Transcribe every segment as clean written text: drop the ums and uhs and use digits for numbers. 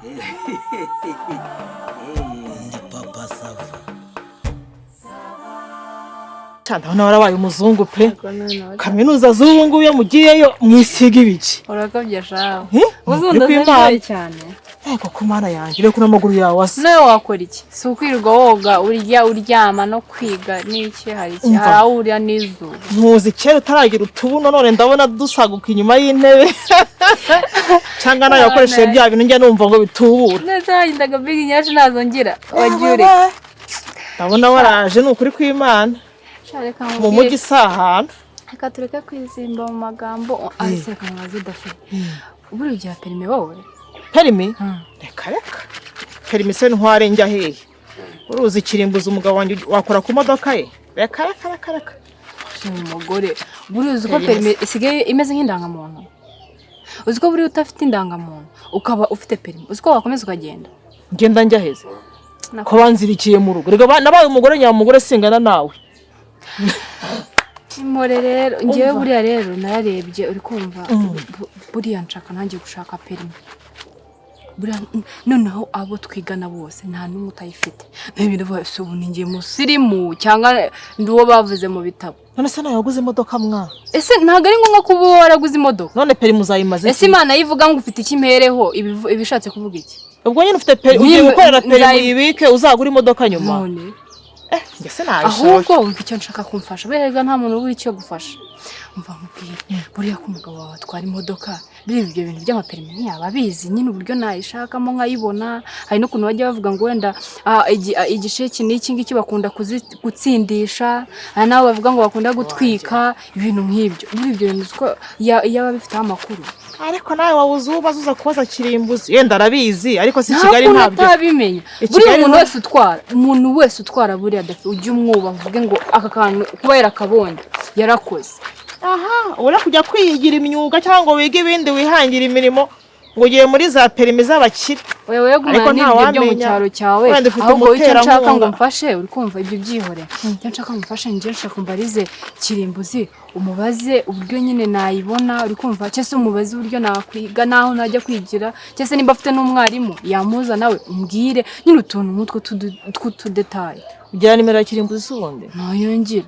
Ndi Papa Sava. Ndabona warabaye umuzungu pe! Kaminuza z'ubu ngubu iyo mugiyeyo mwisiga ibiki? Urakabye shawe. Eh? Ubundi Uri kw'Imana. ndazinyoye cyane. Ego ku Mana yanjye, reka n'amaguru yawe asa. Nawe wakora iki? Si ukwirirwa woga, urya, uryama no kwiga n'iki? Hari iki? Umva. Hari aho urya n'izuba. Ntuzi kera utaragira utubuno, none ndabona dusaguka inyuma y'intebe, cyangwa nawe wakoresheje bya bintu njya numva ngo bitubura. Neza hagendaga big nyashi, nazo ngira wagiye ureka. Ndabona waraje, ni ukuri kw'Imana. Sha, reka Mu nkubwire. mujyi si ahantu. Reka tureke kwizimba mu magambo. Ahise reka nkubaze dafe, buriya ugira permis wowe? Permis? Reka reka, permis se ntware njya hehe? Uruzi kirimbuza umugabo wanjye wakora ku modoka ye? Reka reka reka reka. Umugore, buriya uzi ko permis isigaye imeze nk'indangamuntu? Uzi ko buriya udafite indangamuntu ukaba ufite permis, uzi ko wakomeza ukagenda? Ngenda njya heze ko banzirikiye mu rugo? Reka nabaye umugore nyamugore, singana nawe. Impore rero ngewe. Umva. Buriya rero nararebye, uri kumva, buriya nshaka nanjye gushaka permis. Buriya noneho abo twigana bose nta n'umwe utayifite. Nawe ndavuga: "Ese ubu ni njye musirimu cyangwa ndi uwo bavuze mu bitabo?" None se nawe waguze imodoka mwa? Ese ntabwo ari ngombwa kuba waraguze imodoka? None permis uzayimaze Ese iki? Imana yivuga ngo ufite icyo impereho, ibishatse kuvuga iki? Ubwo nyine ufite permis, ugiye gukorera permis uyibike, uzagura imodoka nyuma. None Eh, njye se nayishobora? Ahubwo wumva icyo nshaka kumfasha. Buriya nta muntu ubura icyo gufasha. Umva nkubwire, buriya ko umugabo wawe atwara imodoka, buriya ibyo bintu by'amapermis ntiyaba abizi nyine, uburyo nayishakamo nkayibona? Hari n'ukuntu bajya bavuga ngo wenda igisheki n'iki ngiki bakunda gutsindisha, hari n'abo bavuga ngo bakunda gutwika, ibintu nk'ibyo. Buriya ibyo bintu uzi ko yaba abifiteho amakuru? Ariko nawe wabuze ubaza, uza kubaza kirimbuzi, yenda arabizi, ariko si Nta Kigali kuntu ntabyo. atabimenya. I Buriya Kigali umuntu wese utwara, umuntu wese utwara buriya adafi, ujye umwubaha, uvuge ngo aka kantu kuba yarakabonye yarakoze. Aha ubura kujya kwiyigira imyuga cyangwa ngo wige ibindi, wihangira imirimo, ngo ugiye muri za permis z'abakire. Oya, wowe gumana Ariko n'ibyo byo mu ntawamenya. cyaro cyawe. Wenda ufite Ahubwo icyo nshaka ngo umuterankunga. mfashe, uri kumva, ibyo byihore. Icyo nshaka ngo mfashe, njye nshaka mbarize kirimbuzi, umubaze uburyo nyine nayibona, uri kumva, cyangwa se umubaze uburyo nakwiga n'aho najya kwigira, cyangwa se nimba afite n'umwarimu yamuza nawe, umbwire nyine utuntu nk'utwo tw'utudétails. Ugira nimero ya kirimbuzi se ubundi? Ntayongera.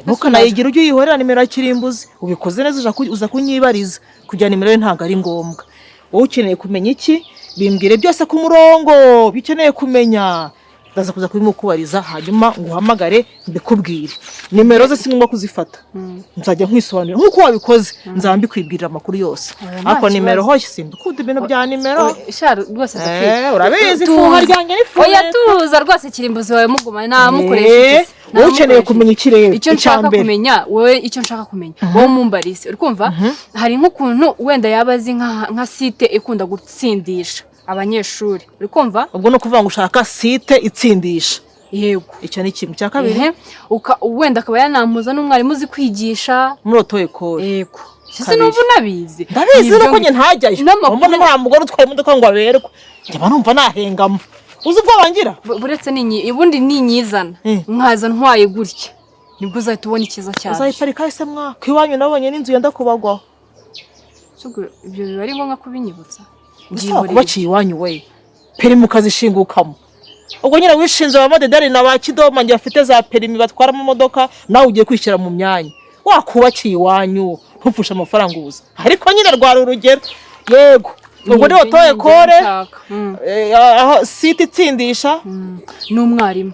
Ntukanayigire, ujye uyihorera nimero ya kirimbuzi. Ubikoze neza, uza kunyibariza. Kugira nimero ye ntabwo ari ngombwa. Wowe ukeneye kumenya iki? Bimbwire byose ku murongo, ibyo ukeneye kumenya ndaza kuza kubimukubariza, hanyuma nguhamagare mbikubwire. Nimero ze si ngombwa kuzifata, nzajya nkwisobanurira nk'uko wabikoze, nzaba mbikwibwirira amakuru yose. Oya, nta Ariko nimero kibazo. hoye simbikunda ibintu bya nimero. Sha rwose Dafi. Urabizi, Tuza. ifuha ryanjye ni fuhe. Oya, tuza rwose, kirimbuzi wawe mugumane, namukoresha iki se? Wowe ukeneye kumenya iki rero? Icyo Icya nshaka mbere. kumenya wowe, icyo nshaka kumenya wowe mumbarize, uri kumva, hari nk'ukuntu wenda yaba azi nka site ikunda gutsindisha abanyeshuri, uri kumva? Ubwo ni ukuvuga ngo ushaka site itsindisha? Yego. Icyo ni kimwe. Cya kabiri? Ehe, wenda akaba yanampuza n'umwarimu uzi kwigisha. Muri auto-école? Yego. Ese Kabiri. numva unabizi? Ndabizi. Nibyo. Nuko njye ntajyayo. Mbona nta mugore utwaye imodoka ngo aberwe, njye mba numva nahengama. Uzi ubwoba ngira? Buretse ninyi ubundi ninyizana, nkaza ntwaye gutya, nibwo uzahita ubona icyiza cyabyo. Uzayiparika ese mwaka iwanyu? Nabonye n'inzu yenda kubagwaho. Ubwo ibyo biba ari ngombwa kubinyibutsa? Gusa wakubaciye iwanyu we, permis ukazishingukamo, ubwo nyine wishinze ba madedari na ba kidoma ngiye bafite za permis batwaramo imodoka, nawe ugiye kwishyira mu myanya. Wakubakiye iwanyu ntupfushe amafaranga ubusa. Ariko nyine rwari urugero. Yego, ubwo ni auto-école, aho site itsindisha. N'umwarimu.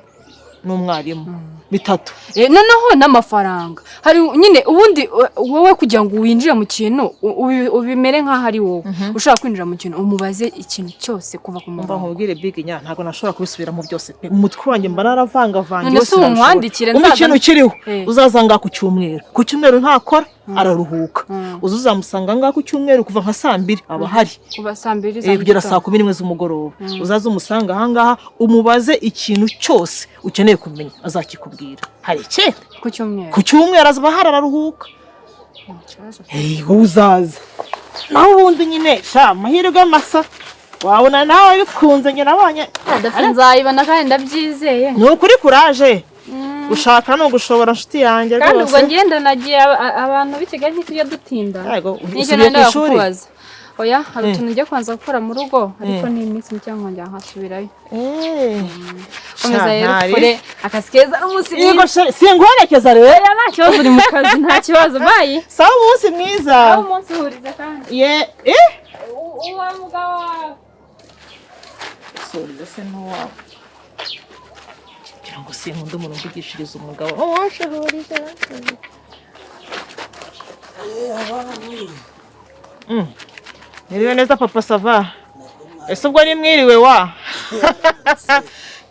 N'umwarimu, bitatu. Noneho n'amafaranga hari nyine. Ubundi wowe kugira ngo winjire mu kintu, ubimere nk'aho ari wowe ushaka kwinjira mu kintu, umubaze ikintu cyose kuva ku Mva murongo. nkubwire, big nya, ntabwo nashobora kubisubiramo byose pe. Mu mutwe wanjye mba naravangavange. None se ubu nkwandikire? Umva, ikintu kiriho, uzaza ngaha ku cyumweru. Ku cyumweru ntakora, araruhuka. Uza uzamusanga ngaha ku cyumweru kuva nka saa 2, aba ahari. Kuva saa 2 za Kugera mu saa 11 z'umugoroba. Uzaze umusanga ahangaha, umubaze ikintu cyose ukeneye kumenya, azakikubwira. Hari ikindi? Ku cyumweru? Ku cyumweru azaba ahari, araruhuka. Nta kibazo. Wowe uzaza, naho ubundi nyine sha amahirwe masa wabona nawe bikunze. Njye nabonye Dafi, nzayibona kandi ndabyizeye. Ni ukuri, kuraje. Gushaka ni ugushobora, nshuti yanjye. Kandi ubwo Rwose. ngenda nagiye, abantu b'i Kigali ntitujya dutinda. Yego, Nicyo usubiye ku nenda ishuri? kukubaza. Oya, hari utuntu ngiye kubanza gukora mu rugo, ariko ni iminsi mike nkongera nkasubirayo. Komeza rero ukore akazi keza n'umunsi Yego. mwiza. Chérie, singuherekeza rero. Oya, nta kibazo, uri mu kazi, nta kibazo. Bye. Sawa, umunsi mwiza. Aho umunsi uhuriza kandi. Ye, eh. Uwo mugabo wawe. Suriza se n'uwawe kugira ngo sinkunda umuntu mvugishiriza umugabo. Umunsi uhuriza. Niriwe neza, Papa Sava. Ese ubwo ni mwiriwe wa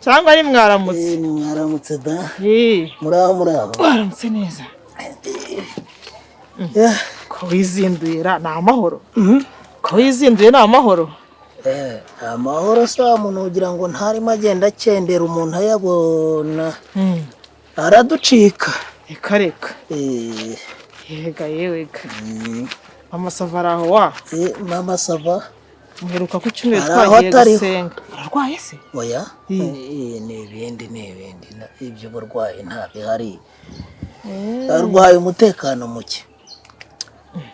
cyangwa ari mwaramutse? Ni mwaramutse da. Yee. Muraho, muraho. Waramutse neza. Ko wizinduye ra, ni amahoro? Ko wizinduye, ni amahoro? Amahoro sa muntu ugira ngo ntarimo agenda akendera umuntu ayabona araducika. Reka reka. Yega yewega, Mama Sava ari aho wa? Mama Sava. Muheruka ku cyumweru Hari aho twagiye atariho. gusenga. Ararwaye se? Oya. Ni ibindi, ni ibindi. Iby'uburwayi nta bihari, arwaye umutekano muke.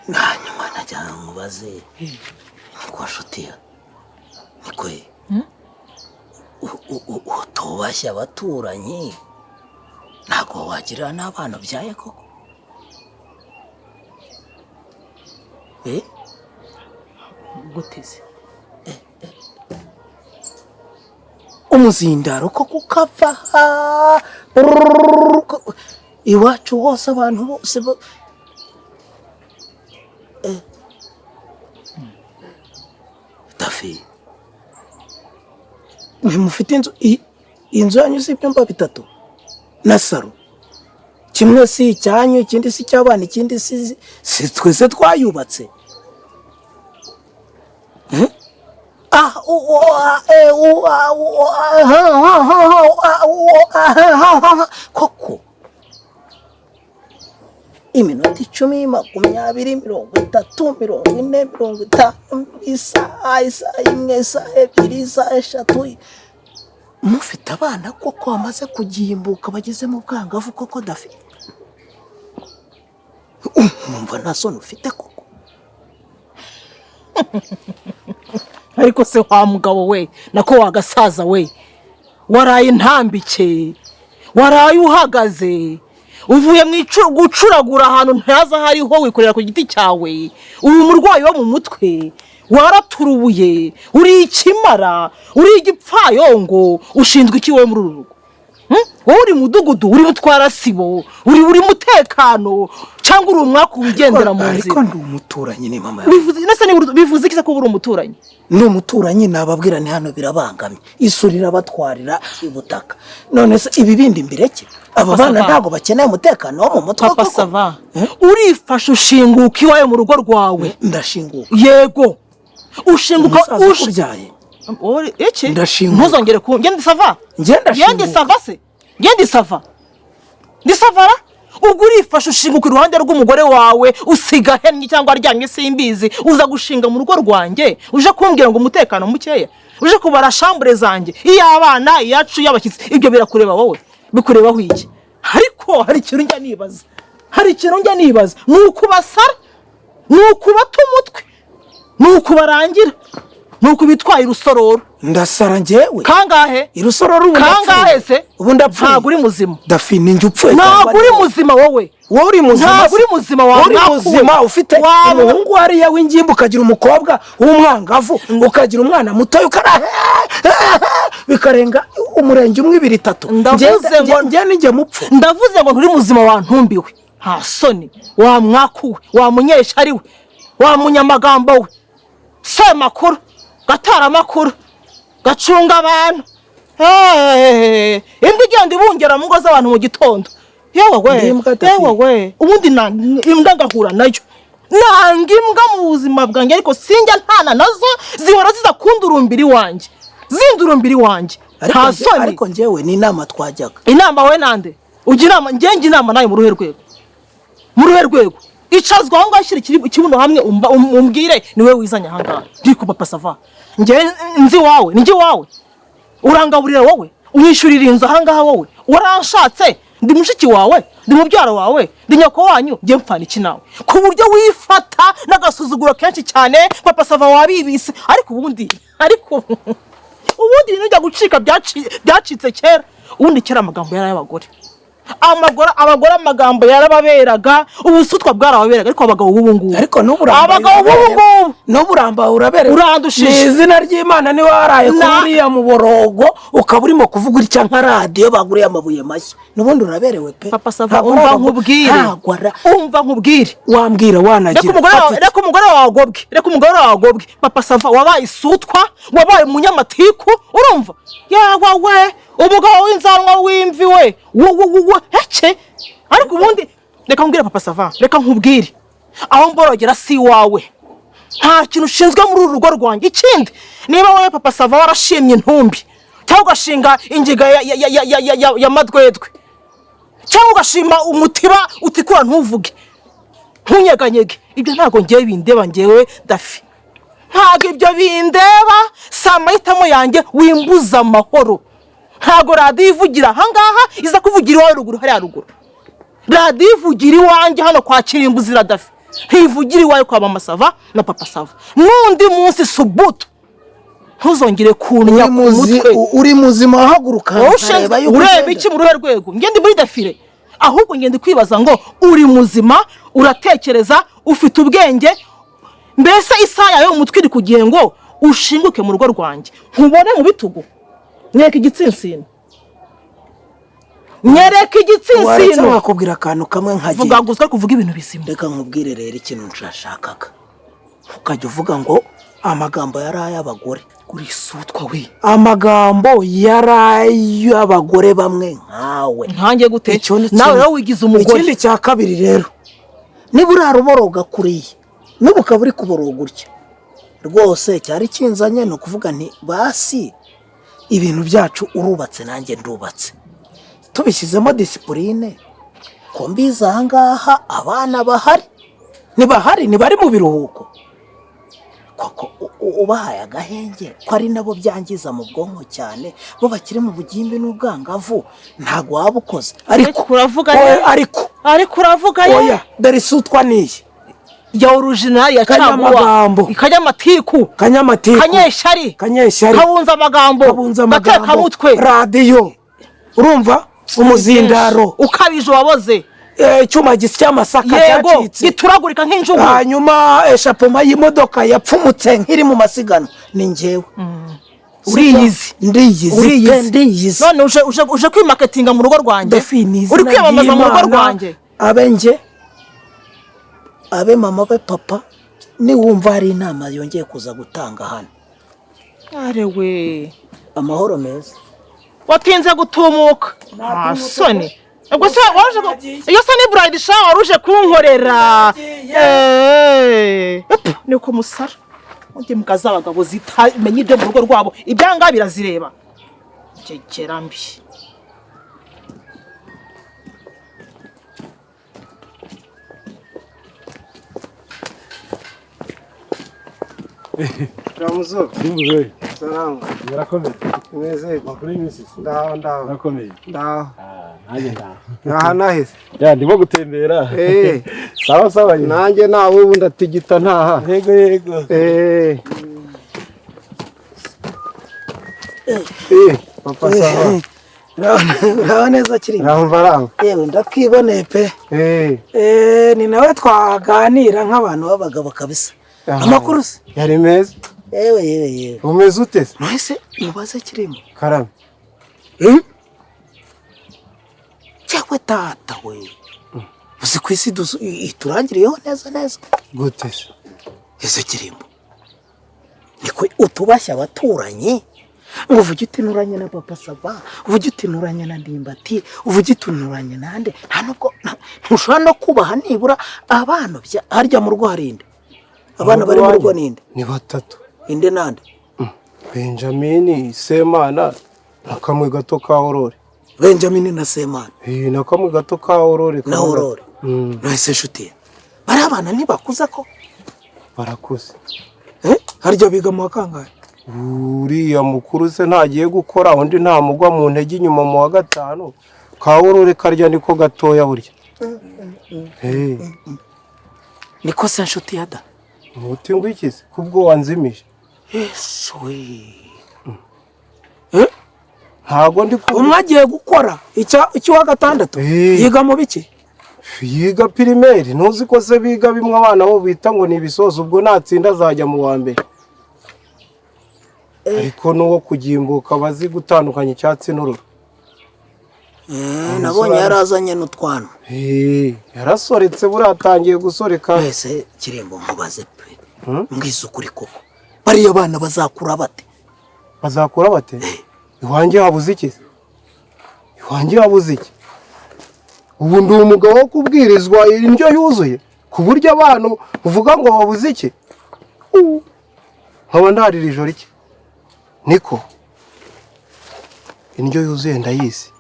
Hanyuma najya nkubaze, niko nshuti ya niko ye utubashye abaturanyi, ntabwo wagirira n'abana ubyaye koko? Eh? Guteze. Umuzindaro koko ukava ha iwacu hose, abantu bose Dafi, ntimufite inzu? Inzu yanyu si ibyumba bitatu na saro? Kimwe si icyanyu, ikindi si icy'abana, ikindi si twese twayubatse? Eh? Ah, u, o, a, e, u, a, u, o, a, h, h, h, h, a, u, o, a, h, h, h, h. Koko iminota 10, 20, 30, 40, 50, isaha, isaha imwe, isaha ebyiri, isaha eshatu, mufite abana koko bamaze kugimbuka, bageze mu bwangavu koko? Dafi, mwumva nta soni ufite koko? Ariko se wa mugabo we, nako wagasaza we, waraye intambike, waraye uhagaze, uvuye mu gucuragura ahantu ntazi aho ariho, wikorera ku giti cyawe. Uri umurwayi wo mu mutwe, waraturubuye, uri ikimara, uri igipfayongo. Ushinzwe iki wowe muri uru rugo? Hmm? Wowe uri mudugudu, uri mutwara sibo, uri mutekano, cyangwa uri umwaku wigendera mu Ariko nzira? ndi umuturanyi, ni mama yawe. Bivuze nese bivuze iki se kuba uri umuturanyi? Ni umuturanyi, nababwira ni hano birabangamye, isuri irabatwarira ubutaka. None se ibi bindi mbireke? Aba Papa bana Sava. ntabwo bakeneye umutekano wo mu mutwe Papa koko? Sava, Eh? urifashe ushinguka iwawe mu rugo rwawe. Ndashinguka. Yego, ushinguka. Umusaza ukubyaye. Wowe, iki? Ndashinguka. Ntuzongere ku ngende Sava. Njye ndashinguka. Ngende Sava se, ngende Sava, ndi Savara. Ubwo urifashe ushinguka iruhande rw'umugore wawe, usiga ahennye cyangwa aryamye simbizi, uza gushinga mu rugo rwanjye, uje kumbwira ngo umutekano mukeya, uje kubara chambre zanjye, iy'abana, iyacu, iy'abashyitsi. Ibyo birakureba wowe? Bikurebaho iki? Ariko hari ikintu njya nibaza, hari ikintu njya nibaza: ni ukubasara, ni ukubata umutwe, ni ukubarangira, ni ukubitwaye urusororo. Ndasara njyewe? Kangahe? Irusororo ubu ndapfuye. Kangahe se? Ubu ndapfuye. Ntabwo uri muzima. Dafi, ni njye upfuye Ntabwo cyangwa uri ni wowe? muzima wowe. Wowe uri muzima Ntabwo se? uri muzima wa Wowe uri mwaku we. muzima ufite umuhungu hariya w'ingimbi, ukagira umukobwa w'umwangavu, ukagira umwana mutoya, ukara bikarenga umurenge umwe, ibiri, itatu. Ndavuze Njye ni njye mupfu. Ndavuze ngo nturi muzima wantumbiwe. Nta soni, wa mwaku we, wa munyeshari we, wa munyamagambo we, semakuru gataramakuru gacunga abantu. Hehehe, imbwa igenda ibungera mu ngo z'abantu mu gitondo. Yewe we! Ndi imbwa, Dafi. Yewe we, ubundi imbwa ngahura nayo, nanga imbwa mu buzima bwanjye, ariko sinjya ntana nazo, zihora ziza kundurumbira iwanjye, zindurumbira iwanjye. Ariko Nta soni. Ariko njyewe ni inama twajyaga. Inama we nande? Ujya inama? Njye inama nawe mu ruhe rwego? Mu ruhe rwego? Icazwa aho ngaho, shyira ikibuno hamwe, umbwire niwe wizanye aha ngaha. Ndi ku Papa Sava, njye nzi iwawe, ni njye iwawe, urangaburira wowe, unyishyurira inzu aha ngaha wowe, waranshatse. Ndi mushiki wawe, ndi mubyara wawe, ndi nyoko wanyu, njye mpfana iki nawe? Ku buryo wifata n'agasuzuguro kenshi cyane, Papa Sava wabibise. Ariko ubundi ibintu bijya gucika byacitse kera. Ubundi kera amagambo yari ay'abagore, abagore amagambo yarababeraga, ubusutwa bwarababeraga, ariko abagabo b'ubu ngubu Ariko n'ubu urambaye. Abagabo b'ubu ngubu N'ubu urambaye, uraberewe. Urandushije. Ni izina ry'Imana, niba waraye kuri uriya muborogo ukaba urimo kuvuga utya nka radiyo baguriye amabuye mashya, n'ubundi uraberewe pe. Papa Sava, Ntabwo umva nkubwire. Ntabwo Umva nkubwire. Wambwira Reka wanagira. umugore wawe, Fata iki. reka umugore wawe agobwe, reka umugore wawe agobwe. Papa Sava, wabaye isutwa, wabaye umunyamatiku, urumva yawa we, umugabo w'inzanwa w'imvi we, wo wo wo wo heke. Ariko ubundi reka nkubwire, Papa Sava, reka nkubwire, aho mborogera si iwawe, nta kintu ushinzwe muri uru rugo rwanjye. Ikindi, niba wowe Papa Sava warashimye intumbi, cyangwa ugashinga ingiga ya madwedwe, cyangwa ugashima umutiba utikura, ntuvuge, ntunyeganyege, ibyo ntabwo ngewe bindeba. Ngewe Dafi, ntabwo ibyo bindeba, si amahitamo yanjye. Wimbuza amahoro. Ntabwo radiyo ivugira ahangaha iza kuvugira iwawe ruguru hariya ruguru. Radiyo ivugira iwanjye hano kwa Kirimbuzi Dafi, ntivugira iwawe kwa Mama Sava na Papa Sava. N'undi munsi subutu ntuzongere kunnya Uri ku mutwe. Uri muzima? Wahaguruka Wowe ushinzwe nkareba yuko ureba ugenda. iki mu ruhe rwego? Ngende muri défilé? Ahubwo ngende kwibaza ngo uri muzima, uratekereza, ufite ubwenge, mbese isaha yawe mu mutwe iri kugira ngo ushinguke mu rugo rwanjye nkubone mu bitugu? Nyereka igitsinsino, nyereka Waretse igitsinsino. nkakubwira akantu kamwe Vuga. nkagenda. Guzwa kuvuga ibintu bizima. Reka nkubwire rero ikintu nshashakaga, ukajya uvuga ngo amagambo yari ay'abagore. Uri isutwa we. Amagambo yari ay'abagore bamwe nkawe. Nkanjye gute? Icyo ni Nawe kimwe. rero wigize umugore. Ikindi cya kabiri rero, niba uraruboroga kuriya, n'ubu ukaba uri kuboroga utya, rwose cyari kinzanye ni ukuvuga nti basi ibintu byacu, urubatse nanjye ndubatse, tubishyizemo discipline, ko mbizi aha ngaha abana bahari, ntibahari, ntibari mu biruhuko koko, ubahaye agahenge, ko ari nabo byangiza mu bwonko cyane, bo bakiri mu bugimbi n'ubwangavu, ntabwo waba ukoze. Ariko Uravuga oya, ye. Ariko Ariko uravuga ye. Oya, dore isutwa niyi. Ya original ya caguwa. Kanyamagambo. Kanyamatiku. Kanyamatiku. Kanyeshyari. Kanyeshyari. Kabunza amagambo. Kabunza amagambo. Gatekamutwe. Radiyo, urumva umuzindaro. Ukabije waboze. Icyuma gisya amasaka cyacitse. Gituragurika nk'injugu. Hanyuma échappement y'imodoka yapfumutse nk'iri mu masiganwa, ni njyewe. Uriyizi. Ndiyizi pe. Uriyizi. Ndiyizi. None uje kwimaketinga mu rugo rwanjye? Dafi, ni izina Uri kwiyamamaza mu rugo ry'Imana. rwanjye? Abe njye, abe mama, abe papa, niwumva hari inama yongeye kuza gutanga hano, Arewe. amahoro meza. Watinze gutumuka, nta soni. Ubwo se waje iyo se ni bridal shower wari uje kunkorera? Epu, niko musara mujye mukaza abagabo zitamenya ibyo mu rugo rwabo, ibyanga birazireba. Ngegera mbi. Ramuzo, Simbuze. Salamu. Murakomeye? Meze. Makuru y'iminsi se? Ndaho, ndaho. Murakomeye? Ndaho. Ah, nanjye ndaho. Aha nahise. Ya, ndimo gutembera. Sawa sawa nyine. Nanjye nawe ubu ndatigita ntaha. Yego yego. Papa sawa. Uraho neza kiri? Raho mvaranga. Yewe, ndakwiboneye pe. Ni nawe twaganira nk'abantu b'abagabo kabisa. Aha. Amakuru se? Yari meza. Yewe yewe yewe. Umeze ute se? Nahise mubaze kirimo. Karame. Cyangwa tata we, uzi ku isi iturangiriyeho neza neza. Gute se? Ese kirimbo, niko utubashye abaturanyi ngo uvuge uti nturanye na Papa Sava, uvuge uti nturanye na Ndimbati, uvuge uti nturanye nande? Nta nubwo ntushobora no kubaha nibura abana bya harya mu rugo. Hari inde? Abana bari mu rugo ninde? Ni batatu. Inde nande? Benjamin, Semana na kamwe gato ka Aurore. Benjamin na Semana. Na kamwe gato ka Aurore. Na Aurore. Nahise nshuti, bari abana ntibakuza ko? Barakuze. Eh? Harya biga mu wa kangahe? Uriya mukuru se ntagiye gukora, undi ntamugwa mu ntege inyuma mu wa gatanu, Kawurure karya niko gatoya burya. Niko se nshuti ya da? Muti ngwikize kubwo wanzimije. Yesu we. Ntago ndi umwe agiye gukora icyo wa gatandatu yiga mu biki? Yiga primaire, ntuzi ko se biga bimwe abana bo bita ngo ni ibisozo, ubwo natsinda azajya mu wa mbere. Ariko nuwo kugimbuka bazi gutandukanya icyatsi n'ururo. Nabonye yarazanye n'utwana. Yarasoretse buratangiye gusoreka. Wese Kirembo mubaze pe. Mbwiza ukuri koko. Bariya bana bazakura bate? Bazakura bate? Iwanjye habuze iki? Iwanjye habuze iki? Ubu ndi umugabo wo kubwirizwa indyo yuzuye ku buryo abantu uvuga ngo babuze iki? Nkaba ndarira ijoro iki? Niko indyo yuzuye ndayizi.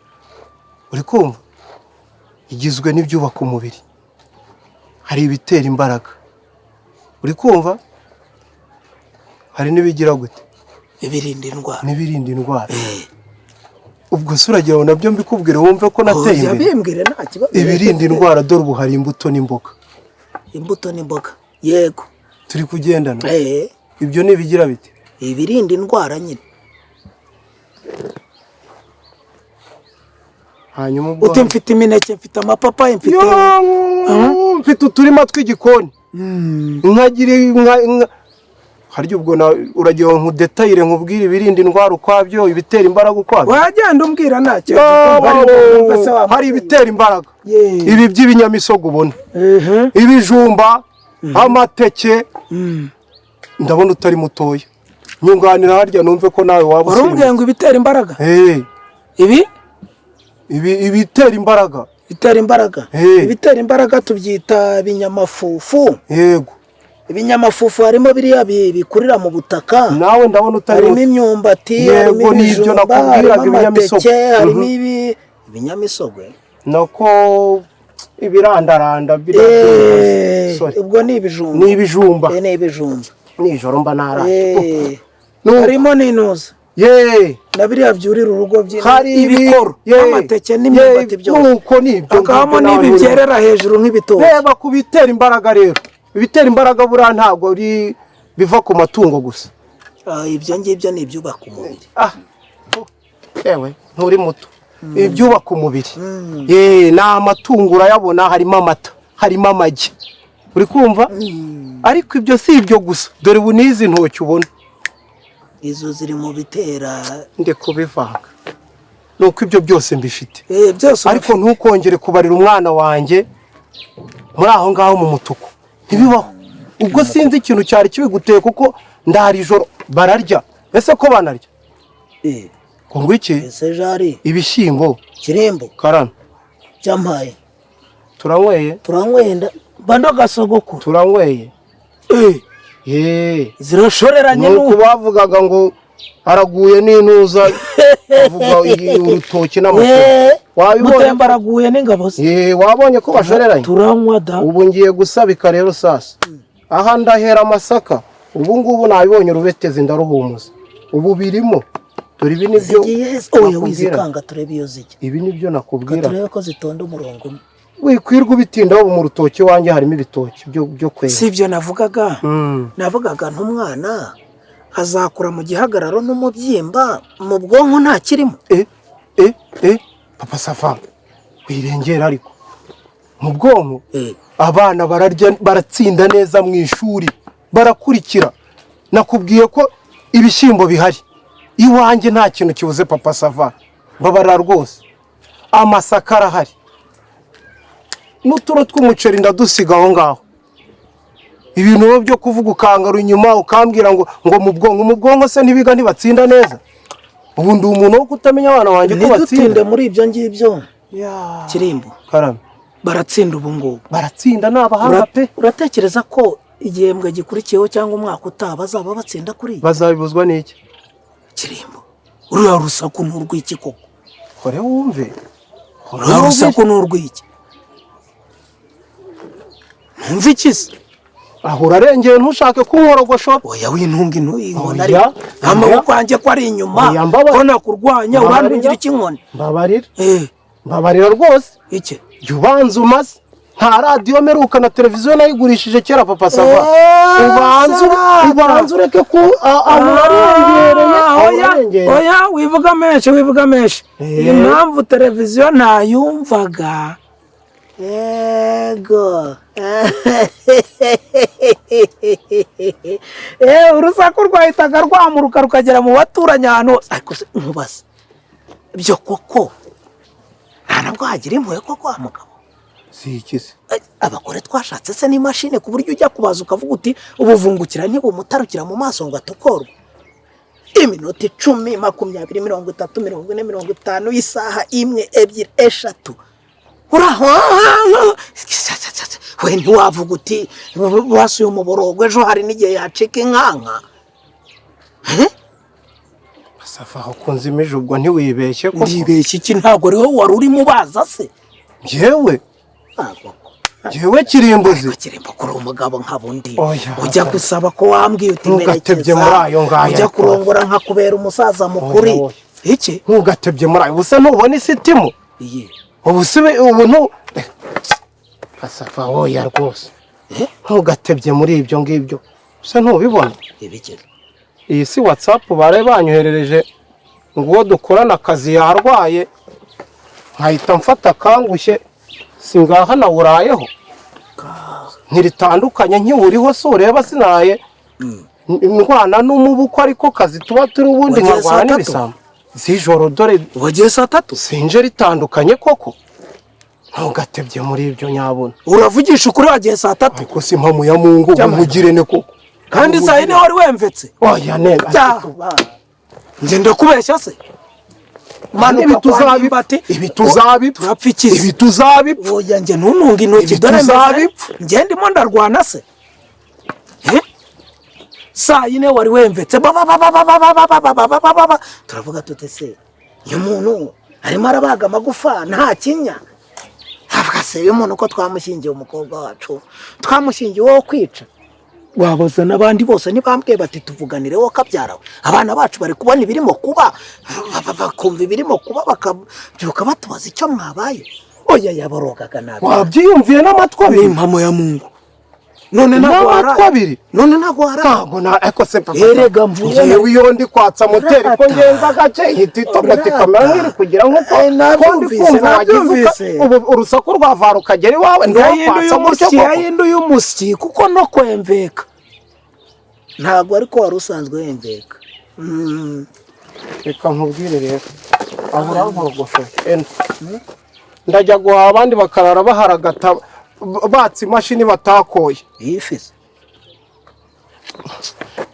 Uri kumva? Igizwe n'ibyubaka umubiri. Hari ibitera imbaraga. Uri kumva? Hari n'ibigira gute? Ibirinda indwara. N'ibirinda indwara. Ubwo se uragira ngo nabyo mbikubwire wumve ko nateye imbere? Bimbwire nta kibazo. Ibirinda indwara dore ubu hari imbuto n'imboga. Imbuto n'imboga. Yego. Turi kugendana. Ibyo ni ibigira bite? Ibirinda indwara nyine. Hanyuma ubwo uti mfite imineke, mfite amapapayi, mfite mfite uturima tw'igikoni. Nkagira harya ubwo uragira ngo nkudetayire nkubwire ibirinda indwara ukwabyo, ibitera imbaraga ukwabyo. Wagenda umbwira nta kibazo. Hari ibitera imbaraga. Ibi by'ibinyamisogo ubona. Ibijumba, amateke. Ndabona utari mutoya. Nyunganira harya numve ko nawe waba usirimutse. Urumbwiye ngo ibitera imbaraga? Ibi? Ibitera imbaraga. Bitera imbaraga. Ibitera imbaraga tubyita ibinyamafufu. Yego. Ibinyamafufu harimo biriya bikurira mu butaka. Nawe ndabona utari harimo imyumbati, harimo ibijumba, harimo amateke, harimo ibinyamisogwe. Nako ibirandaranda biriya. Ubwo ni ibijumba. Ni ibijumba. Ni ibijumba. Nijoro mba naraye. Harimo n'intuza. Na biriya byurira urugo ibikoro, amateke n'imyumbati byose. Nuko nibyo. Hakabamo n'ibi byerera hejuru nk'ibitoki. Reba ku bitera imbaraga rero. Ibitera imbaraga buriya ntabwo biva ku matungo gusa. Ibyo ngibyo ni ibyubaka umubiri. Ewe nturi muto. Ibyubaka umubiri. Ni amatungo urayabona, harimo amata, harimo amagi. Uri kumva? Ariko ibyo si ibyo gusa. Dore ubu n'izi ntoki ubona. Izo ziri mu bitera. Ndi kubivanga. Nuko ibyo byose mbifite. Byose. Ariko ntukongere kubarira umwana wanjye muri aho ngaho mu mutuku. Ntibibaho. Ubwo sinzi ikintu cyari kibiguteye kuko ndari ijoro bararya. Ese ko banarya? Ngo iki? Ese jari ibishyimbo. Kirembo. Karame. Cyampaye. Turanyweye. Turanywenda. Bando gasogoko. Turanyweye. Zirashoreranye nuko bavugaga ngo araguye n'intuza avuga urutoki n'amashu. Wabibonye Mutemba araguye n'ingabo ze. Wabonye ko bashoreranye. Turanywa da. Ubu ngiye gusabika rero sasa. Aha ndahera amasaka. Ubu ngubu nabibonye urubetezi ndaruhumuza. Ubu birimo. Dore ibi nibyo. Oya wizikanga turebe iyo zijya. Ibi nibyo nakubwira. Turebe ko zitonda umurongo umwe. Wikwirwa ubitindaho mu rutoki wanjye harimo ibitoki byo kwera. Si ibyo navugaga. Navugaga ntumwana azakura mu gihagararo n'umubyimba mu bwonko nta kirimo. Papa Safa wirengera ariko mu bwonko abana bararya baratsinda neza mu ishuri barakurikira. Nakubwiye ko ibishyimbo bihari iwanjye nta kintu kibuze Papa Safa babara rwose. Amasaka arahari n'uturo tw'umuceri ndadusiga aho ngaho. Ibintu byo kuvuga ukangara inyuma ukambwira ngo mu bwonko, mu bwonko se ntibiga ntibatsinda neza. Ubu ndi umuntu wo kutamenya abana wanjye ko batsinda. Ntidutinde muri ibyo ngibyo. Kirimbo. Karame. Baratsinda ubu ngubu. Baratsinda ni abahanga pe. Uratekereza ko igihembwe gikurikiyeho cyangwa umwaka utaha bazaba batsinda kuri? Bazabibuzwa n'iki? Kirimbo. Uriya rusaku ni urw'iki koko? Kore wumve. Uriya rusaku ni urw'iki? Ntumva iki se? Aho urarengeye ntushake kunkorogoshora. Oya wintunga inkoni ariko amaboko yanjye ko ari inyuma ko nakurwanya urantungira iki inkoni? Mbabarira. Mbabarira rwose. Iki? Jya ubanza umaze. Nta radiyo mperuka na televiziyo nayigurishije kera, Papa Sava. Ubanza ubanza ureke ku aho urarengereye, aho Oya. urarengereye. Oya, wivuga menshi, wivuga menshi. Impamvu televiziyo ntayumvaga. Yego. Urusaku rwahitaga rwamuruka rukagera mu baturanyi ahantu hose. Ariko se nkubaze, byo koko nta nabwo wagira impuhwe koko wa mugabo? Si iki se? Abagore twashatse se n'imashini, ku buryo ujya kubaza ukavuga uti ubuvungukira ntibumutarukira mu maso ngo atokorwe? Iminota 10, 20, 30, 40, 50, isaha imwe, ebyiri, eshatu, uraho we ntiwavuga uti basuye umuborogo, ejo hari n'igihe yacika inkanka. Safa, aho kunzimije ubwo ntiwibeshye koko? Ndibeshye iki? Ntabwo ariho wari urimo ubaza se? Njyewe? Ntabwo. Njyewe Kirimbuzi? Ariko Kirimbo, kuri umugabo nka bundi, Oya. ujya gusaba ko wambwiye uti Ntugatebye merekeza, muri ayo ngayo, ujya ariko. kurongora nkakubera umusaza mukuri. Oya, oya. Iki? Ntugatebye muri ayo. Ubu se ntubona isitimu? Iye? Ubu se ubu ntu Safa, oya rwose, ntugatebye muri ibyo ngibyo. Se ntubibona? Ibiki? Iyi si WhatsApp bari banyoherereje ngo uwo dukorana akazi yarwaye, nkahita mfata akangushye, si ngaha nawurayeho ntiritandukanye nkiwuriho. Si ureba sinaye ndwana n'umubu ko ariko kazi tuba turi ubundi, Wagiye nkarwana saa tatu? n'ibisambo z'ijoro dore. Wagiye saa 3? Sinje ritandukanye koko. Ntugatebye muri ibyo nyabuna. Uravugisha ukuri, wagiye saa 3? Ariko si impamo ya Mungu, umugire ne koko. Kandi saa 4 wari wemvetse. Oya ne. Njye ndakubeshya se? Manuka Ibi kwa tuzabipfa. Ndimbati. Ibi tuzabipfa. Turapfa iki se? Ibi tuzabipfa. Oya, njye ntuntunge intoki. Ibi Dore meze. tuzabipfa. Njye ndimo ndarwana se? Eh? Saa 4 wari wemvetse ba ba ba ba ba ba ba ba ba ba ba ba ba ba. Turavuga tute se, uyu muntu arimo arabaga amagufa nta kinya. Avuga se uyu muntu ko twamushyingiye umukobwa wacu, twamushyingiye uwo kwica? Wabaza n'abandi bose ntibambwiye bati tuvuganire wowe kabyarawe, abana bacu bari kubona ibirimo kuba, bakumva ibirimo kuba, bakabyuka batubaza icyo mwabaye. Oya, yaborogaga nabi. Wabyiyumviye n'amatwi Ni abiri. impamo ya Mungu. None ntabwo N'amatwi waraye? abiri. None ntabwo waraye? Ntabwo na ariko se papa. Erega mvuye. Ngewe iyo ndi kwatsa moteri ko Rata. ngenza gake, ihita itogota ikamera nk'iri kugira nk'uko Eh, ko ndi nabyumvise, kumva wagize nabyumvise. ubu urusaku rwa vara ukagera iwawe Yahinduye ntiwakwatsa gutyo umusyi koko. Yahinduye umusyi kuko no kwemveka. Ntabwo ariko wari usanzwe wemveka. Reka nkubwire rero, aho urankogoshe eno ndajya guhaha, abandi bakarara baharagata batsa imashini batakoye. Iyi fi se?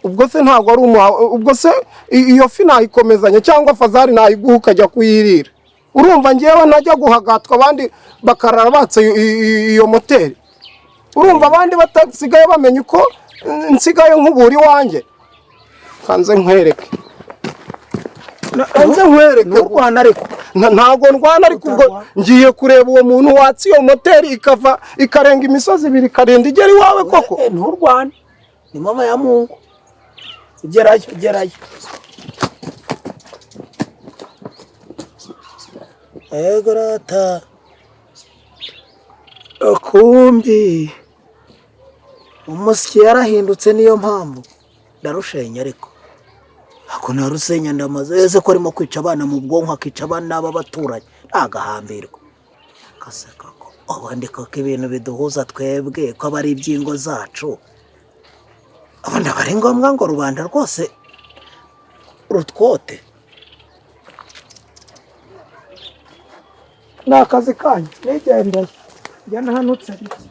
Ubwo se ntabwo ari umuha? Ubwo se iyo fi nayikomezanya cyangwa fazari nayiguha ukajya kuyirira? Urumva ngewe najya guhagatwa, abandi bakarara batsa iyo moteri? Urumva abandi batasigaye bamenya uko nsigaye nkubura iwanjye? Kanze nkwereke, kanze nkwereke. Nturwana ariko. Ntabwo ndwana, ariko ubwo ngiye kureba uwo muntu watsa iyo moteri ikava ikarenga imisozi ibiri ikarinda igera iwawe koko. Nturwane, ni mama ya Mungu. Gerayo, gerayo. Ego rata. Kumbi umusyi yarahindutse, niyo mpamvu ndarushenya. Ariko ako narusenya ndamaze ese ko arimo kwica abana mu bwonko, akica abana b'abaturanyi, ntagahambirwa kaseka ko ubundi koko ibintu biduhuza twebwe ko aba ari iby'ingo zacu, ubundi aba ari ngombwa ngo rubanda rwose rutwote? Ni akazi kanyu, nigendeye, njya ntahanutse bike.